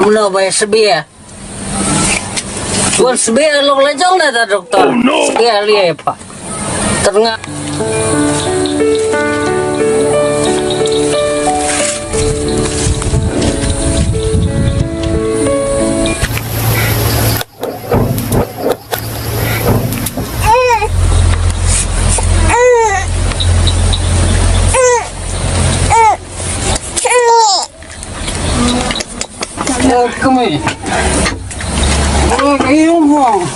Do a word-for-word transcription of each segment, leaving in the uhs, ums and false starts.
No, ba sbia. Wan sbia lok la jong na da doktor. Oh, no. Sbia liai pa. Ternga. Come here. What are you want?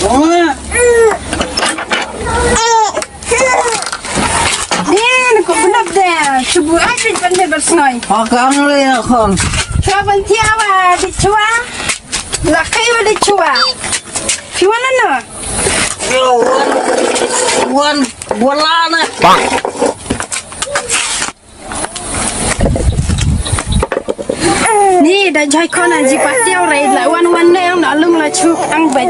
What? Din, ko benap de. Cuba aja ban de bersnoi. Akang le akang. Cuba ban tiawa di cuba. Lakai wa di cuba. Cuba nana. Wan, wan, wala na. Ni da jai khona ji patiaw rai la wan wan ne ang na lung la chuk ang bet.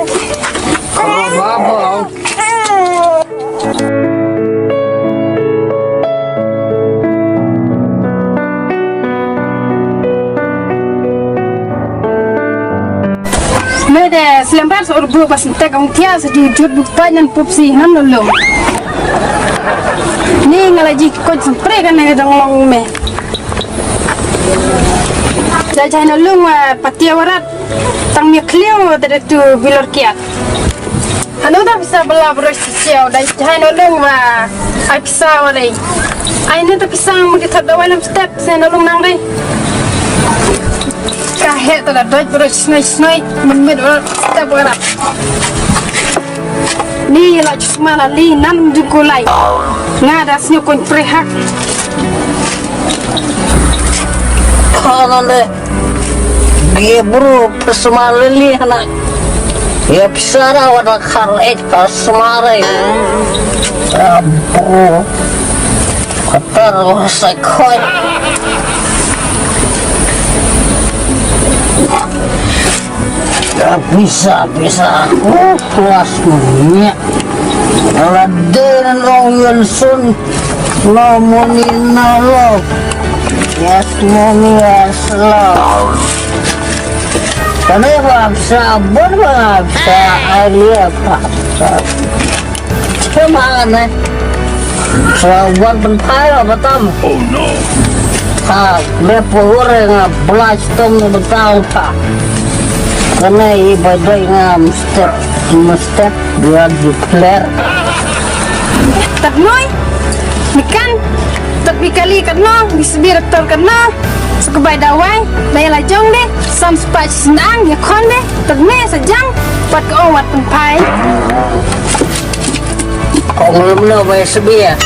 Me de slem bar sa urbu bas ntek ong tia sa di jut buk pa nyan pup si ngan lo lo. Ni nga la ji koj sempre kan ne dong long me. Da jai no lung wa patia warat tang mi kliu da tu bilor kiat. Anu da bisa bela beros siau da jai no lung wa ai pisa wa dei. Ai ne da pisa mu di thot da wa lam step se no lung nang dei. Ka he ta da doj beros snoi snoi men men wa step warat. Ni la chusma la li nan ju kulai. Nga da snyo kon prehak. Khanan de. Ge bru pesma lili hana. Ya pisara wada khar eh pesma re. Ah, bru. Khatar wa sai khoi. Ya bisa bisa. Oh, kelas punya. Ala de nan ong yun sun. No money, no love. Yes, money, yes, love. Kane ba sa bon ba sa alia ba. Cuma ne. Sa wan ban phai ba tam. Oh no. Ha, le pore nga blast tom ne betal pa. Kane i bai bai nga mesti mesti dia declare. Tad noi, nikan, tad bi kali katno, bi sbir tor katno, sa ka bai dawai, dai la jong de, sam spach sendang, ya khon de, tad me sa jang, pat ka ong wat pynphai. Ong lum no bai sbir.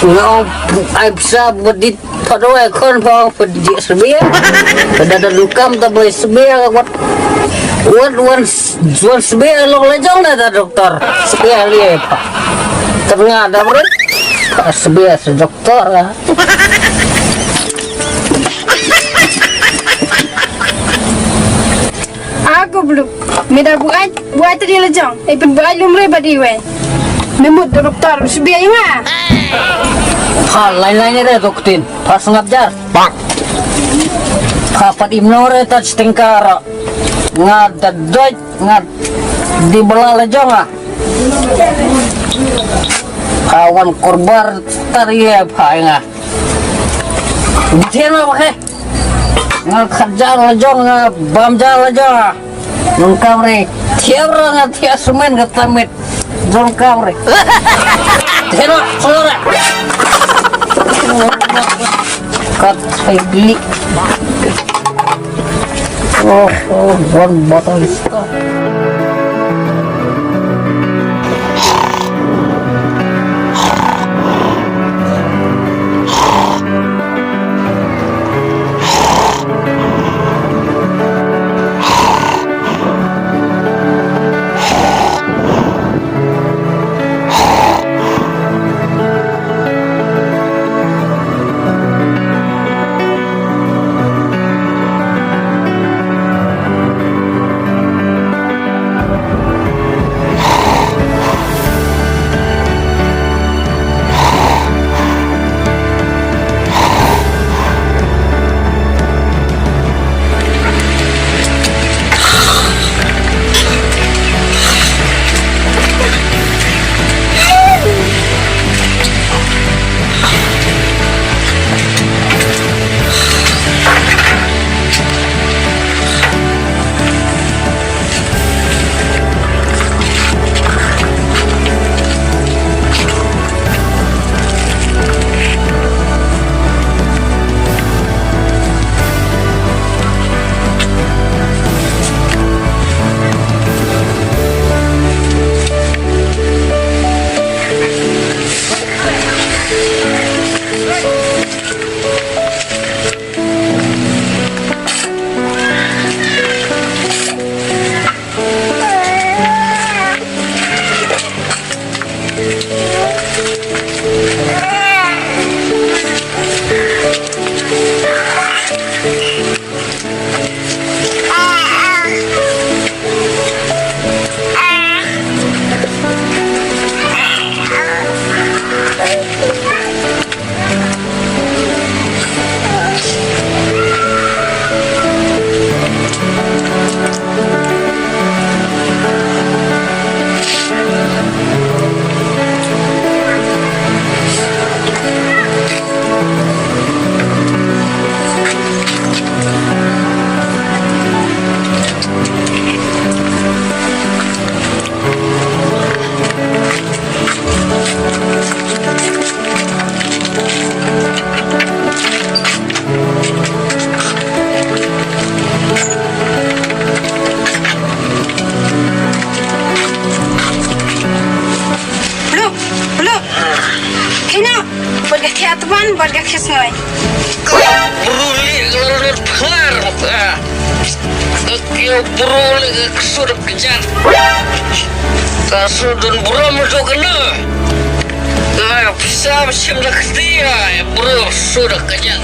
Nga ong ai pisa badit. Pha dawai khon pha ong pha dik sbia. Pha da da lukam ta bai sbia ka wat. Wat wan s-, wan sbia lok la jong na da doktor. Sbia li pha. Ternga da bre. Pha sbia sa doktor ah. Aku belum. Me da buat, buat tadi la jong. Eh, pun buat lum re badi we. Me mut doktor sbia ïa nga. Ha, lain lain re doktin. Pha sngap jar. Pha pat im no re ta stingkar. Nga da doj, nga di bela la jong ah. Pha wan kurbar tar ye pha nga. Dithien ma ba khe. Nga khat jar la jong, nga bam jar la jong. Jong kam re. Thiab ra nga thiab semen ka tamit. Jong kam re. Thera, sora. Kat hai bili. Oh, oh, one bottle. Bad ka khie snoi. Ka bru lih ka la lut phar. Ka kiew bru lih ka ksu da kjat. Ka su dun bru ma su kena. Ka pisa shim da kti ka bru su da kjat.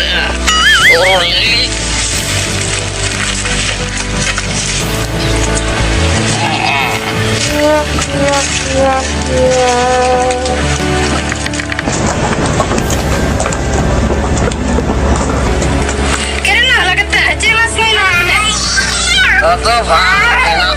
Bru lih. Karen, na la kata, ceng la sngi na kata. Kata ba, kena.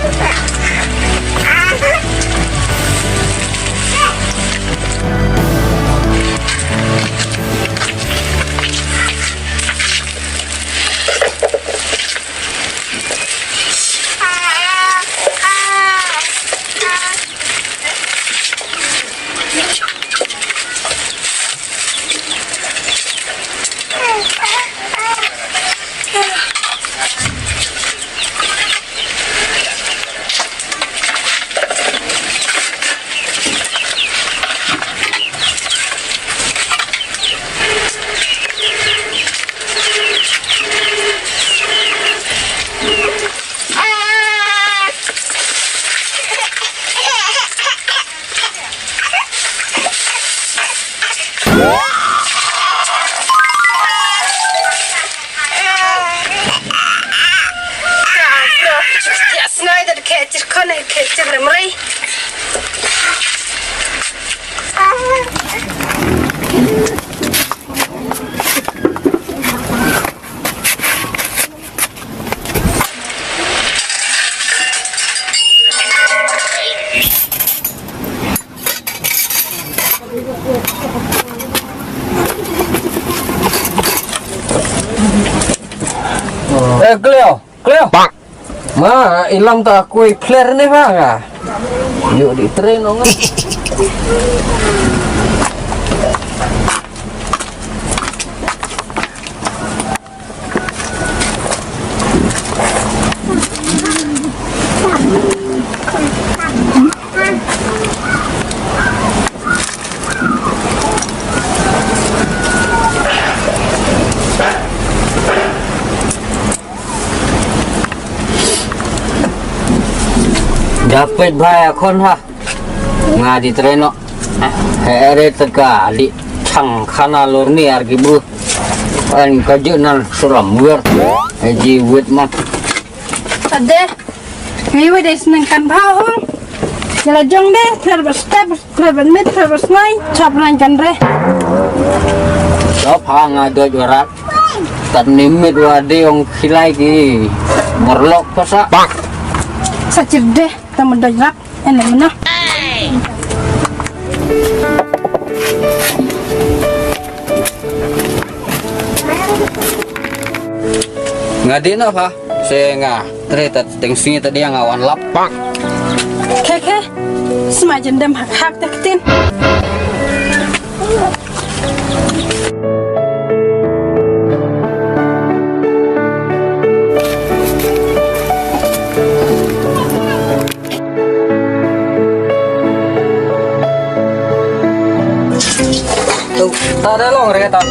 Eh, Cleo, Cleo. Ma, ilam ta kui player ne ba nga. Yuk di train ong. Japet bha ya khon ha. Nga di treno. Here teka di chang khana lorni ar ki bru. An ka ju nan suram wer. Ji wit ma. Ade. Ngi wit is nang kan bha hong. Jala jong de, ter ba step, ter ba mit, ter ba snai, chap nang kan re. Chap ha nga doj warat. Tat nimit wa de ong khilai ki. Morlok pasa. Sa chir de. Tama doj rap, ene mena. Nga di na pha, se nga tre ta teng sngi ta dia nga wan lap. Khe khe, sma jendem hak hak ta ktin. Tu, ta da long re ta.